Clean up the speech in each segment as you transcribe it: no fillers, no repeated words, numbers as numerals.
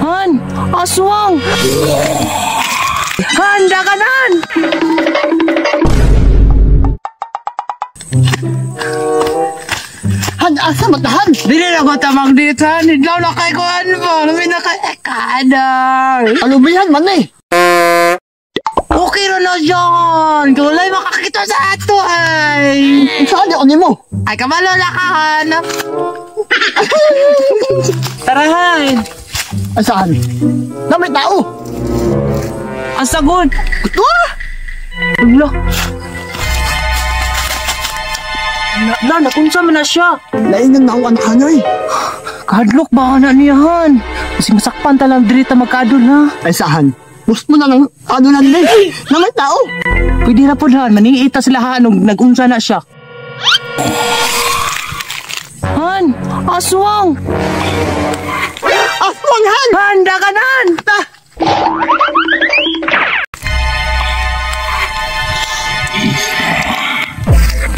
Han, aswang! Han, daganan! Han, asa matahan? Dili na ko tamang dito, Han. Idlaw na kay ko, ano ba? Lamin na kay ekadang. Ano ba yan, man eh? Okay ro na dyan. Kulay makakita sa ato ay. Saan di ako nimo? Ay, kamalo na ka, Han. Tara, Han. Saan? Na may tao. Ang sagod. Ah! Wala. Nakunsa man na siya. Laingan na ako anak hanay. Kahadlok ba na niya, Han? Kasi masakpan talang dirita magkadol, ha? Ay saan? Gusto mo na ng ano na nila eh. Na may tao. Pwede na po, Han. Maningita sila, Han. Nag-unsa na siya. Han! Aswang! Aswang, Han! Han! Daganan!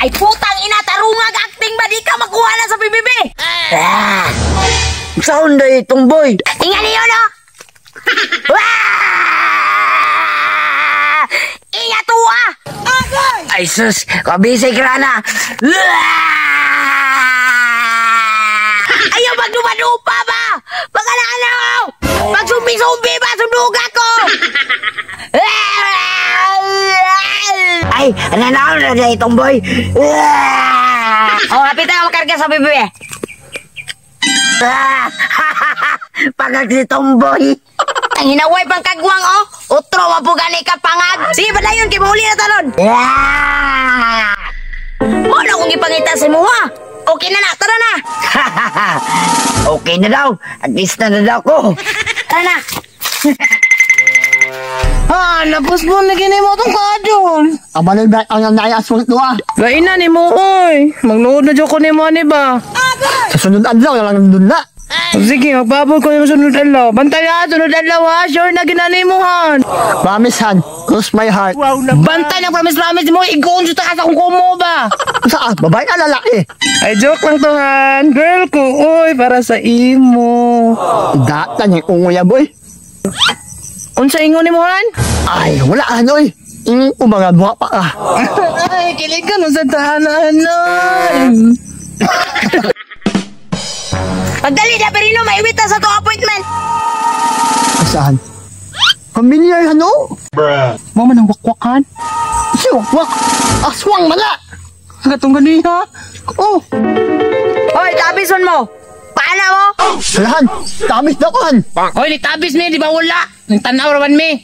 Ay putang ina, tarungag acting ba? Di ka makuha na sa PBB? Saan na itong boy? Ingan niyo, no? Inga tuwa! Ay sus, kabisay ka na. Ayaw magdupa-dupa ba? Baka na ano? Magsumbi-sumbi ba? Sunduga ko! Ay, nanalo na na itong boy. Oh, kapit na makarga sa PBB. Pagag si Tomboy. Ang hinaway pang kagwang, oh. Utro, mapugani ka pangag. Sige, padayon, kay mahuli na talon. Mo na kung ipangita sa mo, ha? Okay na na, tara na. Okay na daw. At least na daw ko. Tara na. Han! Napos mo na gini mo itong kadol. Abalay ba ang naiaswang ito ah. Lain na ni mo, oy. Magnood na dyan ko ni mo, ni ba? Sa sunod adlaw na lang dun na. Sige, magbabol ko yung sunod adlaw. Bantay na, sunod adlaw, ha? Sure na ginani mo, Han. Promise, Han. Cross my heart. Bantay na, promise mo. Igoon sa taas akong kumo ba? Saan? Babae ka lalaki. Ay, joke lang to, Han. Girl ko, oy, para sa imo. Datan yung unguya, boy. Unsa ingon ni mo, Han? Ay, wala ano eh. Umaga buha pa ah. Ay, kilig ka nun sa tahanan. Pagdali na, Perino, maiwit na sa to appointment. Saan? Familiar ano? Mama nang wakwak, Han. Si Wakwak. Aswang mala. Gatong ganiha. Oh, Hoy, tabison mo. Paano mo? salahan. Tamis na ko, Han. Hoy, nitabis ni, di ba wala? Nang tanaw raman mi.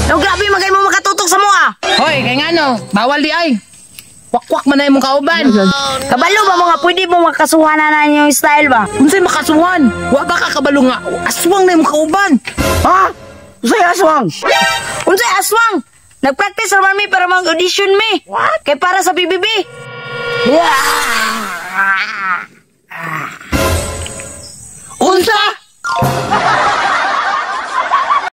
No, grabe, magay mo makatutok sa mo, ah. Hoy, kay nga no, bawal di ay. Wakwak man na imong kauban. Kabalo ba mo nga, pwede mo makasuhanan na yung style ba? Unsay makasuhan? Wa ba ka kabalo nga? Aswang na imong kauban. Ha? Say aswang. Unsay aswang? Nagpractice naman mi para mag-audition mi. What? Kay para sa PBB.